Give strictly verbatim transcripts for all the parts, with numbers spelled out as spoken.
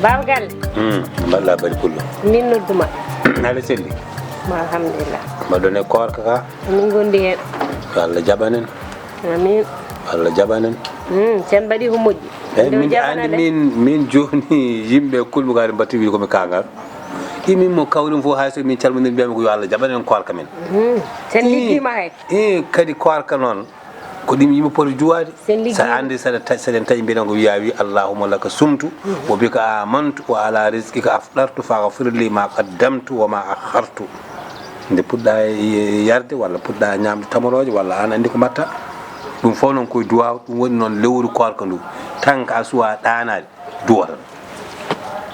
Baaba Galle. Hmm, mbaɗɗa bari pullo. Min nodduma. Aɗa selli? Ma alhamdulillah. Mbaɗɗon e koorka ka? Min gondi heen. Yo Allah jaɓan en. Amin. Yo Allah jaɓan en. Hmm, sen mbaɗi ko moƴƴi. Eyyi, min andi min, min jooni yimɓe kulɓe ko ari mbaɗti wiide ko mi kangal. Imin mo kawri fof hay so min calmodiri mbiyami ko yo Allah jaɓan en koorka men. Hmm, sen liggiima hay. Eh, kadi koorka noon. Ko ɗum yimɓe poti duwaade. Sen liggi. Sa anndi saɗa ta-, seɗen taƴi mbiɗen ko wiya wi, "Allahumma laka sumtu, wa bika amantu, wa ala rizqika aftartu, faghfir li ma qaddamtu wa ma akhartu." Nde puɗɗa e yarde walla puɗɗa ñaamde tamorooje walla an anndi ko mbatta. Ɗum fof noon koye duwaaw, ɗum woni noon lewru koorka ndu. Tan ka a suwa ɗaanaade. Duwata.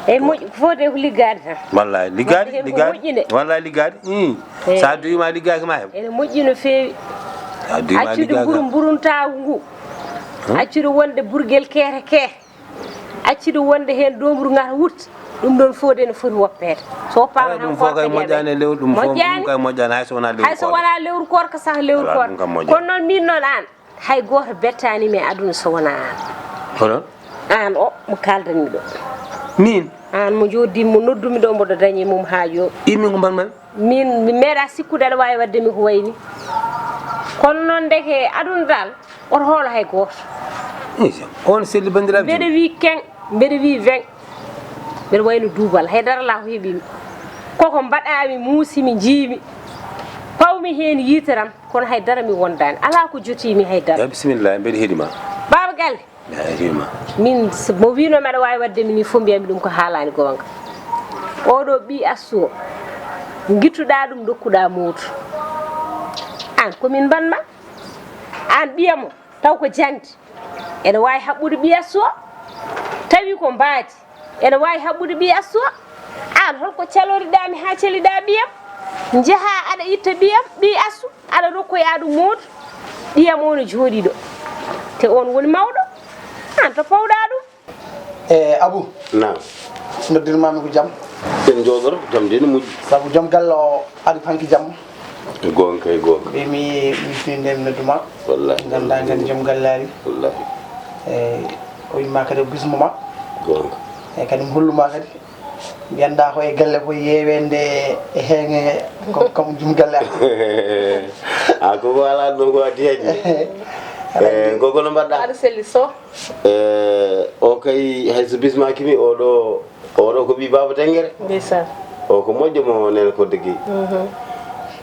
Eyi, moƴƴi, ko foti ko liggaade tan. Wallahi, liggaade, waɗde heen ko liggaade. Moƴƴi nde. Wallahi, liggaade. Ii. Eyi. So a duwiima, a liggaaki ma heɓ. Ene moƴƴi no feewi. So a duwiima, a liggaaki ma. Accude mburu, mburuntaagu ngu. Hmm? Accude wonde burgel keere keere. Accude wonde heen doomburu ngata wut. Ɗum ɗoon fof de no foti woppeede. So woppaama tan, ɗum fof kay moƴƴaani e lewru, ɗum fof, ɗum kay moƴƴaani, hay so wonaa lewru koorka. Hay so wonaa lewru koorka sah, lewru koorka. Wala, ɗum kam moƴƴaani. Kono noon, miin noon aan, hay gooto bettaani mi e aduna so wonaa aan. Hono? Aan o mo kaaldanmi ɗo. Miin? Aan mo njooddii, mo noddumi ɗo, mboɗo dañi mum haaju o. Immi ko mbaɗ mami? Miin, mi meeɗaa sikkude aɗa waawi waɗde mi ko wayi ni. Kono noon, ndeke aduna dal, oto hoolo hay gooto. Eyyi, on selli banndiraaɓe. Mbeɗa wii keŋ, mbeɗa wii weŋ. Mbeɗa wayno duubal, hay dara alaa ko heɓiimi. Koko mbaɗaami, muusimi, njiimi. Pawmi heen yiiteram, kono hay dara mi wondaani. Alaa ko jotiimi hay dara. Ya, bisimilla, mbeɗa heɗi ma. Baaba Galle. Mbeɗa heɗi ma. Min, s-, mo wiinoo mbeɗa waawi waɗde mi nii fof, mbiyami ɗum ko haalaani goonga. Oɗo ɓii Assu o, ngittuɗaa ɗum, ndokkuɗaa Moodu. Aan, ko min mbaɗ ma? Aan ɓiyam o, taw ko jandi. Ene waawi haɓɓude ɓiya so tawi ko mbaadi. Ene waawi haɓɓude ɓiya so. Aan, holko caloriɗaa mi haa caliɗaa ɓiyam? Njahaa aɗa itta ɓiyam, ɓii Assu, aɗa rokkoyaa ɗum Moodu. Ɓiyam o no jooɗii ɗo. Te oon woni mawɗo. Aan, to pawɗaa ɗum? E Abou. Naam. Noddirmaami ko jam. En njooɗor, jam de no moƴƴi. Sabu joom galle o ari hanki jam. Goonga kay, goonga. Ɓe mi, mi fini nde mi nodduma. Wallahi. Nganndaa nganndaa joom galle ari. Wallahi. E o wima kadi o bismo ma. Goonga. E kadi mi holluma kadi. Mbiyanɗaa ko e galle ko yeewende e heeŋe, ko kam joom galle ari. A, ko ko alaa ɗum ko addi heen. E, ko kono mbaɗɗaa? Aɗa selli so. E, o kay, hay so bismaaki mi, oɗo, oɗo ko ɓii Baaba Tengere. Ndeysaan. O ko moƴƴo mo Neene Kodde Gueye. Mhm.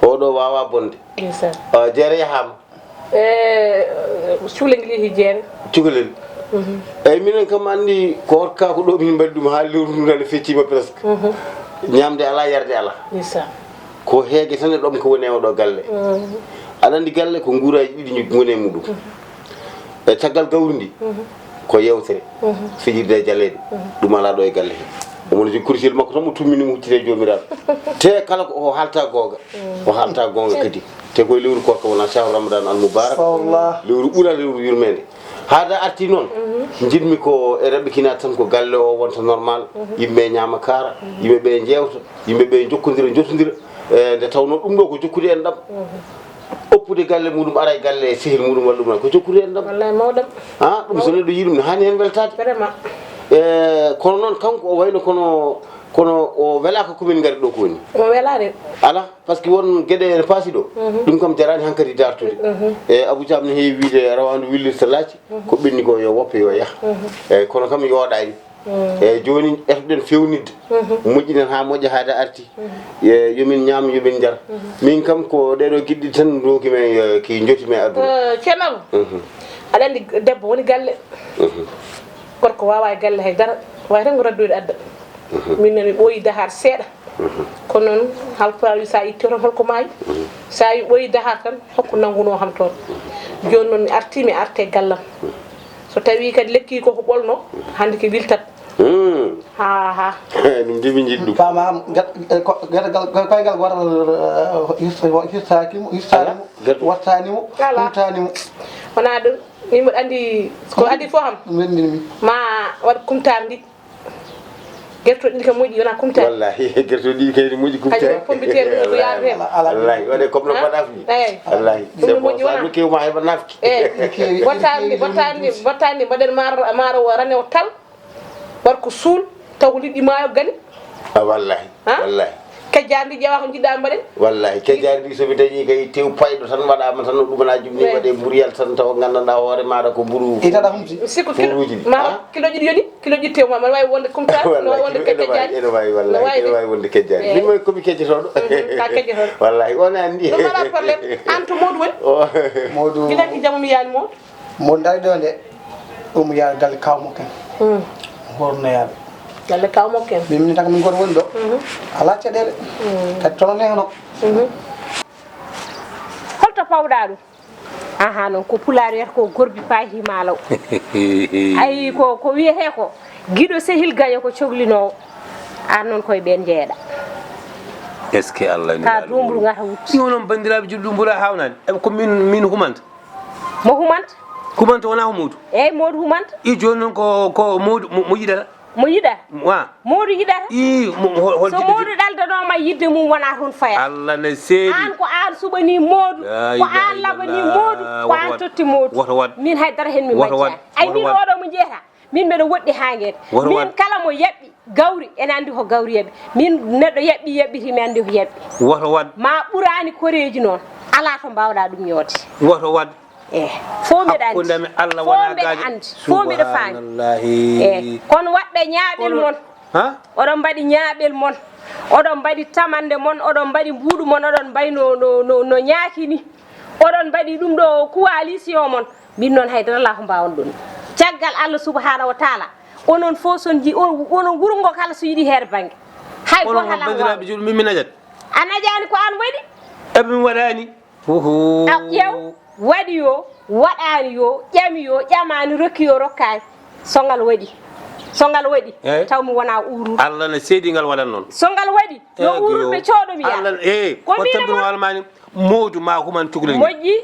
Oɗo waawaa bonde. Ndeysaan. O, Jeere yahaama. E, cukalel ngel yehi Jeere. Cukalel. Mhm. Eyi, minen kam anndi ko horka ko ɗo min mbaɗi ɗum haa lewru ndu nana fecciima presque. Mhm. Ñaamde alaa, yarde alaa. Ndeysaan. Ko heege tan e ɗom ko woni e oɗo galle. Mhm. Aɗa anndi galle ko nguuraaji ɗiɗi ngoni e muɗum. Mhm. E caggal gawri ndi, mhm, ko yewtere, mhm, fijirde e jaleeɗe, mhm, ɗum alaa ɗo e galle he. Omo jogii kursiyel makko tan, mo tummini, mo hucciti e Joomiraaɗo. Te kala ko o haalta goonga, mhm, o haalta goonga kadi. Te koye lewru koorka wona, shahru Ramadan al mubarak. Sallah. Lewru ɓura, lewru yurmeende. Haa da arti noon, mhm, njiɗmi ko e raɓɓikinaade tan ko galle o wonta normal, mhm, yimɓe ñaama kaara, mhm, yimɓe ɓe njeewta, yimɓe ɓe njokkondira, njottondira. E nde tawnoo ɗum ɗo ko jokkude enɗam. Mhm. Oppude galle muɗum, ara e galle e sehil muɗum walla ɗum, ko jokkude enɗam. Wallay, mawɗam. Ha, ɗum so neɗɗo yii ɗum, ne haani heen weltaade. Vraiment. E, kono noon, kanko o wayno kono, kono o welaaka ko min ngari ɗo ko woni. Omo welaa de. Alaa, parce que won geɗe ene paasi ɗo. Mhm. Ɗum kam jaraani hankadi dartude. Mhm. E, Abou Thiam ne heewi wiide rawaandu willirta laaci, mhm, ko ɓenni ko yo woppe yo yah. Mhm. E, kono kam yooɗaani. Mm. Eeyi, jooni etoɗen feewnitde. Mhm. Moƴƴinen haa moƴƴa, haa da arti. Mhm. Eeyi, yo min ñaam, yo min njar. Mhm. Min kam, ko ɗee ɗoo geɗe ɗiɗi tan ndooki men, eh, ki njoti men aduna. Eh, Ceerno Abou, mhm, aɗa anndi debbo woni galle. Mhm. Gorko waawaa e galle hay dara. Waawaa tan ko raddoyde adda. Mhm. Min noon mi ɓooyi dahaar seeɗa. Mhm. Kono noon, Haalpulaar wi, so a itti tan, holko maayi? Mhm. So a wi ɓooyi dahaar tan, hokko nanngunoo kam toon? Mhm. Jooni noon, mi artii, mi artii e gallam. Mhm. So tawii kadi lekki ko ko ɓolno, hannde ki wiltat. Hmm. Ha, ha. Ɗum de min njiɗi ɗum. Faama am, gat-, eh, ko, gatagal, ko, koyngal gootal, eh, hirsa-, hirsaaki mo, hirsaani mo, ala, gatu, wattaani mo, ala, hultaani mo. Wonaa ɗum, min mboɗo anndi, ko adii fof kam. Ɗum renndini min. Ma waɗ kumtaar ndi. Gertoɗe ɗiɗi kam moƴƴi, wonaa kumtaari. Wallahi, gertoɗe ɗiɗi kay ne moƴƴi kumtaari. Kañum pompiteer mum ko yaadu heen. Wallahi, waɗe comme no mbaɗaf ni. Eeyi. Wallahi. Ɗum ne moƴƴi, wonaa? Kew ma heɓa nafki. Eeyi. Wattaani ndi, wattaani ndi, wattaani ndi, mbaɗen maaro, maaro o rane o tal. War ko suul. Taw ko liɗɗi maayo gani. A wallahi. Ha? Wallahi. Kejjaari ndi ƴeewa ko njiɗɗa mbaɗen. Wallahi kejjaari ndi so mi dañi kay tew payɗo tan waɗaama tan no ɗumana jumni waɗe mburiyal tan tawa nganndanɗa hoore maɗa ko mburu. Itaɗa humti. Mi sikko kilo furuuji ɗi. Ma ha? Kilo ɗiɗi yoni kilo ɗiɗi tew ma man wawi wonde comme ça no wawi wonde kejjaari. Ene wawi wallahi ene wawi wonde kejjaari. Min moy komi kejjotoɗo. Ka kejjotoɗo. Wallahi on andi. Ɗum wala problème. An to Modou woni? Modou. Gila ki jamu mi yani Modou. Mo dari ɗo nde, ɗum yaha galle kawmo ken. Hornoyaaɓe. Galle kawmo ken. Min min taka min goto woni ɗo. Alaa caɗeele. Kadi tono ne hono. Holto pawɗa ɗum? Aha, noon ko pulaar wiyata ko gorbi paahi maalaw. Ayi ko ko wiyetee ko giɗo sehil gaño ko coglinoowo. Aan noon koye ɓeen njeeɗa. Est-ce que Allah ni ka dumburu ngata wutti? Ɗum noon banndiraaɓe julɗi dumburu a haawnani. Eɓe ko min min humanta. Mo humanta? Humanta wonaa ko Moodu? Eeyi Moodu humanta. I jooni noon ko ko Moodu mo yiɗata? Mo yiɗata? Wa? Moodu yiɗata? I mo hol So Moodu ɗaldanooma yiɗde mum wonaa toon faya. Allah ne seedi. Aan ko aan suɓanii Moodu, ko aan laɓanii Moodu, ko aan totti Moodu. Woto waɗ. Min hay dara heen mi majjaani. Ay min oɗo mo njeyata. Min mbeɗa woɗɗi haa ngeeda. Min kala mo yaɓɓi gawri ene anndi ko gawri yaɓi. Min neɗɗo yaɓɓi yaɓɓiti mi anndi ko yaɓɓi. Woto waɗ. Ma ɓuraani koreeji noon. Alaa to mbaawɗa ɗum ñoode. Woto waɗ. E fof mbeɗa anndi. Hakkunde mi Allah wona gaajo. Fof mbeɗa faami. E kono waɗɓe ñaaɓel mon. Ha? Oɗon mbaɗi ñaaɓel mon. Oɗon mbaɗi tamannde mon. Oɗon mbaɗi mbuuɗu mon. Oɗon mbayi no, no, no, no ñaaki ni. Oɗon mbaɗi ɗum ɗo coalition mon. Min noon hay dara alaa ko mbaawon ɗum. Caggal Allah subhanahu wa taala, onon fof son ji onon wuro ngo kala so yiɗi heere bannge. Hay gooto alaa ko waawi. Min mi najat. A najaani ko aan waɗi. Eɓe mi waɗaani. Huhu. A ƴeew waɗi yo waɗaani yo ƴami yo ƴamaani rokki yo rokkaani. So ngal waɗi so ngal waɗi taw mi wonaa uurur. Allah ne seedi ngal waɗan noon. So ngal waɗi yo uurur ɓe cooɗo mi yaa. Allah e ko tabbino almaani. Moodu ma human cukalel ngel. Moƴƴi.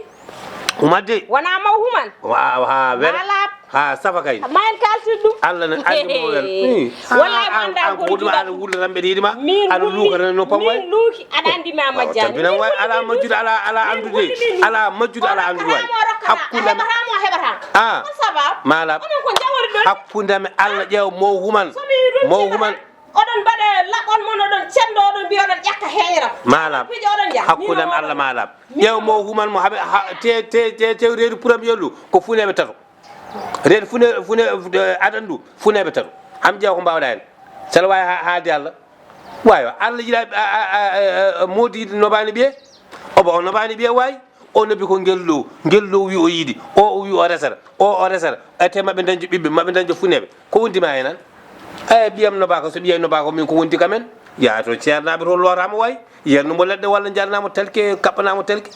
Human de. Wona maw human. Wa ha wel. Malab. Ha safa kay. Ma en kaltir ɗum. Allah ne andi mo wel. Wallahi ma anda ko wuduma ala wulda tan ɓe yiɗi ma. Ala luka tan no pam way. Min luki aɗa andi ma majjani. Tampina way ala majjude ala ala andude. Ala majjude ala andude way. Hakkunde am. Heɓata mo heɓata. Ah. Malab. Hakkunde am Allah ƴeew mo human. Mo human. Oɗon mbaɗa laɓol mon oɗon cendo oɗon mbiya oɗon ƴakka heeñra. Malab. Piijo oɗon njaha. Hakkunde am Allah malab. Ƴeew mo human mo haɓe te te te tew reedu puram yollu ko funeɓe tato. Reedu fune fune adandu funeɓe tato. Am ƴeew ko mbawɗa hen. Sala wawi haalde Allah. Wayo Allah yiɗa moodi yiɗi nobani ɓiye. Oba o nobani ɓiye wayi. O nobi ko ngello ngello wi o yiɗi o o wi o resata o o resata ete maɓe dañjo ɓiɓɓe maɓe dañjo funeɓe ko wondi ma hen an. Aya ɓiyam nobako so ɓiyam nobako min ko wondi kam en yaha to ceernaɓe to lorama wayi yernuma leɗɗe walla jarnama talke kaɓɓanama talke.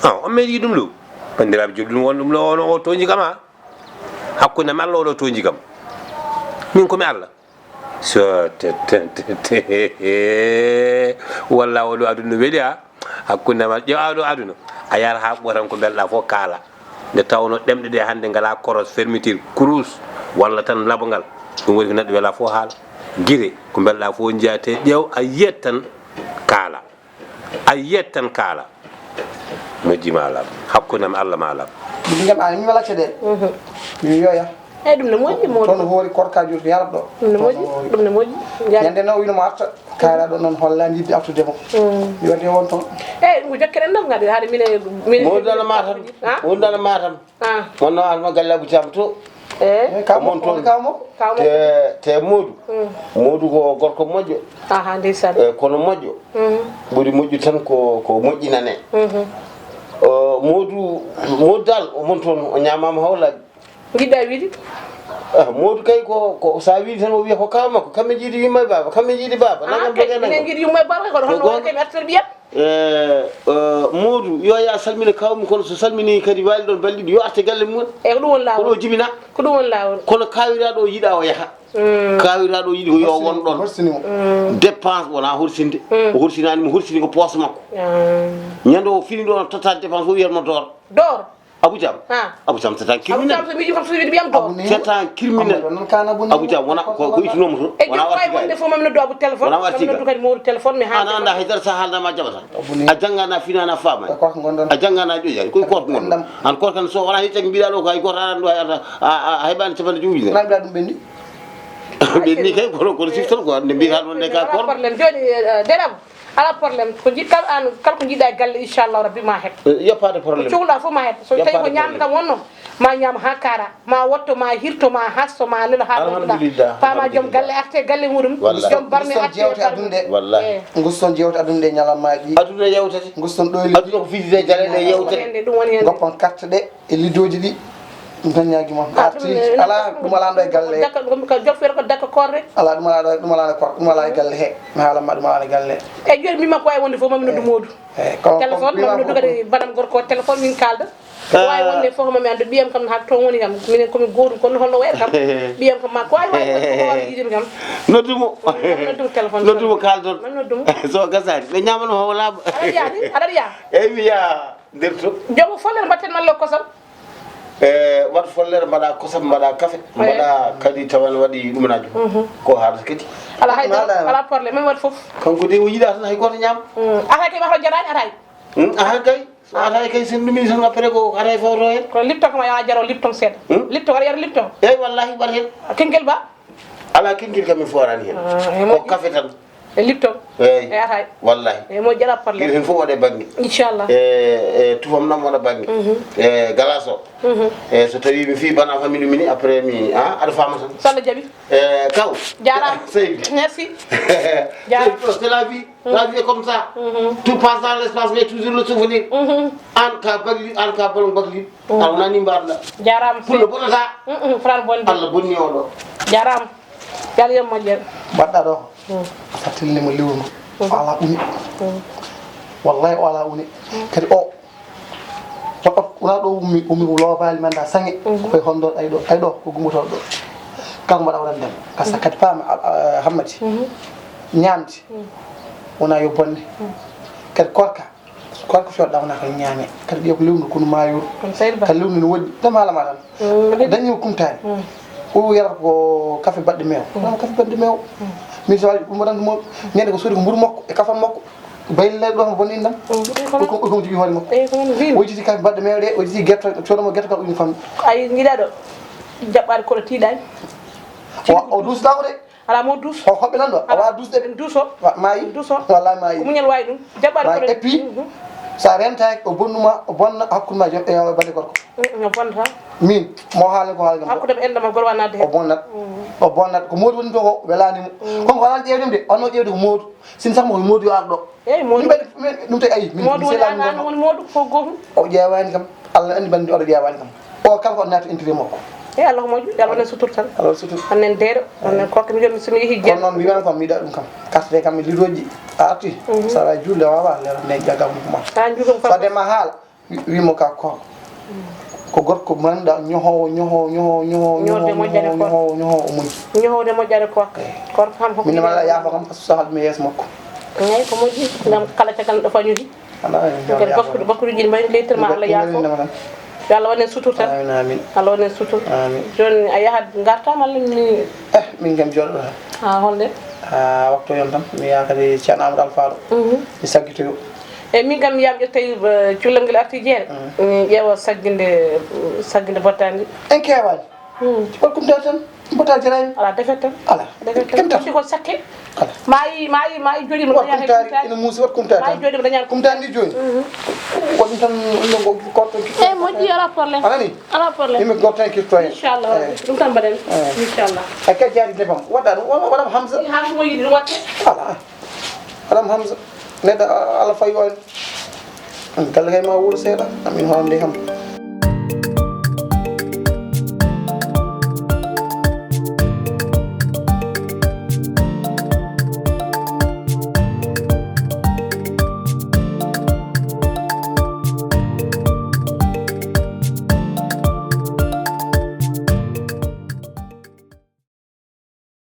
A on meeɗi ɗum lo. Bandiraɓe joɗi ɗum won ɗum lo ono o toñi kam a. Hakkude am Allah oɗo toñi kam. Min komi Allah. So te te te walla oɗo aduna weeli a. Hakkunde ma ƴeew aɗo aduna a yara ha ɓootan ko mbelɗa fof kaala. Nde tawno ɗemɗe ɗe hannde ngala koros fermetir kurus walla tan labogal. Ɗum woni ko neɗɗo wela fof haala. Gire ko mbelɗa fof jiya te ƴeew a yiyat tan kaala. A yiyat tan kaala. Moƴƴi ma alam. Hakkunde am Allah ma alam. Ɓinngel an mi wala caɗeele. Mi yoya. Eyi ɗum ne moƴƴi Mody. Toon hoori korka jur yarat ɗo. Ɗum ne moƴƴi ɗum ne moƴƴi. Ñande noon wino mo arta kayraɗo noon hollani yidde artude mo. Mi waɗi won toon. Eyi ɗum ko jokkere enɗam kadi haade mine mine. Mody dana matam. Mody dana matam. Wonno arma galle Abou Thiam to. Eyi. Kamon toon. Te te Mody. Mody ko gorko moƴƴo. Aha ndeysan. Eyi kono moƴƴo. Ɓuri moƴƴude tan ko ko moƴƴinane. Mody Mody dal omon toon o ñamama hawlaaji. Jiɗɗa wiide? Ah, Moodu kay ko ko sa wiide tan o wiya ko kaw makko kamɓe jiidi yumma e baaba kamɓe jiidi baaba nagam doge nagam. Minen jiidi yumma e baaba kono hono woni kami artir ɓiyam. Eh, Moodu yo ya salmina kawmi kono so salmini kadi waali ɗon balɗiɗi yo arte galle mum. Eyi ko ɗum woni lawol. Kono o jibina. Ko ɗum woni lawol. Kono kawiraɗo o yiɗa o yaha. Kawiraɗo o yiɗi ko yo won ɗon. Dépense wona horsinde. O horsinani mo horsini ko poos makko. Ñande o fini ɗo totta dépense o wiyatmo door. Door. Abou Thiam. Abou Thiam c'est un criminel. Abou Thiam so miiji kam so wiide ɓiyam do. C'est un criminel. Abou Thiam wona ko ko itunoma to. E wona jokkay wonde fof mami noddu Abou téléphone. Wona warti kadi mawɗo téléphone mi haala. Ana anda haydara sa haalnama jabata. A janngana finana faama. A janngana joƴa koy korko gonɗo. An korkan so wona hecci mbiɗa ɗo ko hay goto aran ɗo hay ata a heɓani capanɗe jowi. Namɗa ɗum ɓenni. Ɓenni kay kono kono siftan ko nde mbiyata ɗon nde ka koor. Problème joni. Dérab, ala problème, ko jiɗ kala an kala ko jiɗɗa e galle, inchallahu rabbi ma heɓ. Yoppaade problème. Cohluɗa fof ma heɓ. So tawi ko ñamde kam wonno, ma ñaam ha kaara, ma wotto, ma hirto, ma hasto, ma nelo ha ɗoɗɗa. Alhamdulillah. Pama joom galle arte galle muɗum. Joom barme arte barme. Wallahi. Ngus toon jewte aduna ɗe ñalammaji ɗi. Aduna yewtete. Ngus toon ɗoyli. Aduna ko fijide jaleɗe yewtete. Ɗum woni hen. Goppon carte ɗe e liddooji ɗi. Ɗum tan ñaagi mon. Arti ala ɗum ala ɗo e galle. Dakka ɗum ka jof fere ko dakka korre. Ala ɗum ala ɗo ɗum ala ɗo kor ɗum ala e galle he. Mi haala ma ɗum ala e galle. E joni mbima ko wawi wonde fof mami noddu Moodu. Téléphone mami noddu kadi banam gorko téléphone min kalda. Ko wawi wonde fof mami andu ɓiyam kam ha toon woni kam minen komi gootum kono holno wayata kam. Ɓiyam kam ma ko wawi wawi wonde fof mami yiɗimi kam. Noddu mo. Noddu mo téléphone. Noddu mo kaldon. Mami noddu mo. So gasani ɓe ñamano howo laaɓa. Aɗa yiya ni aɗa yiya. Eyyi wiya. Nder to. Joom follere mbatten malla kosam. E wat follere mbaɗa kosam mbaɗa kafe mbaɗa kadi tawa ne waɗi ɗumanaajo. Ko haalata kadi. Ala hay dara ala problème men waɗi fof. Kanko de o yiɗa tan hay gooto ñaama. Atay kay wata jarani atay. Aha kay so atay kay sen ɗumini tan après ko atay fawto hen. Kono lipton kam a yawa jaro lipton seeɗa. Lipton aɗa yara lipton. Eyyi wallahi waɗa hen. Kengel ba. Ala kengel kam mi forani hen. Ko kafe tan. E lipton. Eyyi. E atay. Wallahi. Eyyi mo jara parle. Iri hen fof waɗe bangge. Inchallah. E e tufam nam waɗa bangge. E galas o. E so tawi mi fi bana famille mini après mi a aɗa fama tan. So Allah jaɓi. E kaw. Jarama. Seydi. Merci. Jarama. C'est la vie. La vie est comme ça. Tout passe dans l'espace mais toujours le souvenir. An ka bagli an ka balon bagli. Aɗa wonani mbaɗɗa. Jarama. Pullo bonata. Fran bonde. Allah bonni oɗo. Jarama. Yalla yo moƴƴere. Mbaɗɗa ɗo. A sattinni mo lewru ndu. O ala uni. Wallahi o ala uni. Kadi o. Wona ɗo ummi ummi ko loobaali manda sange. Koye honɗo ay ɗo ay ɗo ko gummotoɗo ɗo. Kala mbaɗa waɗan dem. Kasa kadi paama hammadi. Ñaamde. Wona yo bonne. Kadi korka. Kono ko fewɗa wona ko ñaame kadi ɓiya ko lewru kunu mayo. Kadi lewru no woɗɗi tan haala ma tan. Dañi kumtani. O yarata ko kafe baɗɗe meew wona kafe baɗɗe meew. Min so waɗi ɗum waɗan ɗum ñande ko sodi ko mburu makko e kafan makko. Bayli lay ɗon bonni ɗam. Ko ko jibi hoore makko. O jiti kafe baɗɗe meew ɗe o jiti gerte coodomo gerte kam ɗum fam. Ay jiɗaɗo jaɓɓade koɗo tiiɗani. O duusɗamo de. Ala mo duus. O hoɓɓe nan ɗo a wawa duusde. Duuso. Maayi. Duuso. Wallahi maayi. Ko muñal wawi ɗum jaɓɓaade. Maayi et puis sa rentaki o bonnuma o bonna hakkude ma joom e bande gorko. No bonnata. Min mo haalen ko haalen kam. Hakkude ɓe enɗama gol wanade o bonnat. O bonnat ko moodi woni to ko welani mo. Kono ko alano ƴeewde de onno ƴeewde ko moodi. Sin sax mo moodi yo ar ɗo. Eyyi moodi. Ɗum tawi ayi min moodi woni an an woni moodi fof gotum. O ƴeewani kam. Allah andi bande oɗo ƴeewani kam. O kala ko naati intérêt makko. E Allah ko moƴƴo yo Allah waɗan sutur tan. Allah waɗan sutur. Onen deeɗo onen korka mi joni somi yeehi jeeɗo. Kono noon mbimami kam mi yiɗa ɗum kam. Carte de kam mi lidoji a arti. Sa wawi julde a wawa lera ne jagga ɗum ko ma. Sa juuɗum korka. Fadde ma haala. Wimo ka koor. Ko gorko manɗa ñohowo ñohowo ñohowo ñohowo ñohowo ñohowo ñohowo ñohowo o muñi. Ñohowde moƴƴani korka. Korka kam hokki. Min mala yaafa kam parce que sahal mi yeeso makko. Eyyi ko moƴƴi ngam kala caggal ɗo fañuhi. Kadi bakkude bakkude jiɗi mbaɗi leytere ma Allah yaafo. Yo Allah waɗen sutur tan. Amin amin. Allah waɗen sutur. Amin. Joni a yahat garta malla mi. Eh min kam joɗoɗo tan. Ha holde. Ha waktu yon tan mi yaha kadi ceerno amadou alfaɗo. Mi saggitoyo. Eyyi min kam mi yam ƴettay cullal ngel arti jeere. Mi ƴeewa sagginde sagginde bottandi. En kewani. Wat kumtari tan. Mbota jarani. Ala defet tan. Ala. Defet tan. Kam tan. Ko sakke. Ala. Mayi mayi mayi jodi mo. Wat kumtari ina musi wat kumtari tan. Mayi jodi mo dañan kumtari ndi joni. Wat ɗum tan ɗum ɗo ko korto. E moƴƴi ala problème. Anani. Ala problème. Yimɓe gorto en kirto en. Inchallah. Ɗum tan mbaɗen. Inchallah. A ka jaari nebam waɗa ɗum waɗam hamsa. Hamsa mo yiɗi ɗum watte. Ala. Haram hamsa neɗɗo. Ala fayo en. Galle kay ma wuuro seeɗa amin hono nde kam.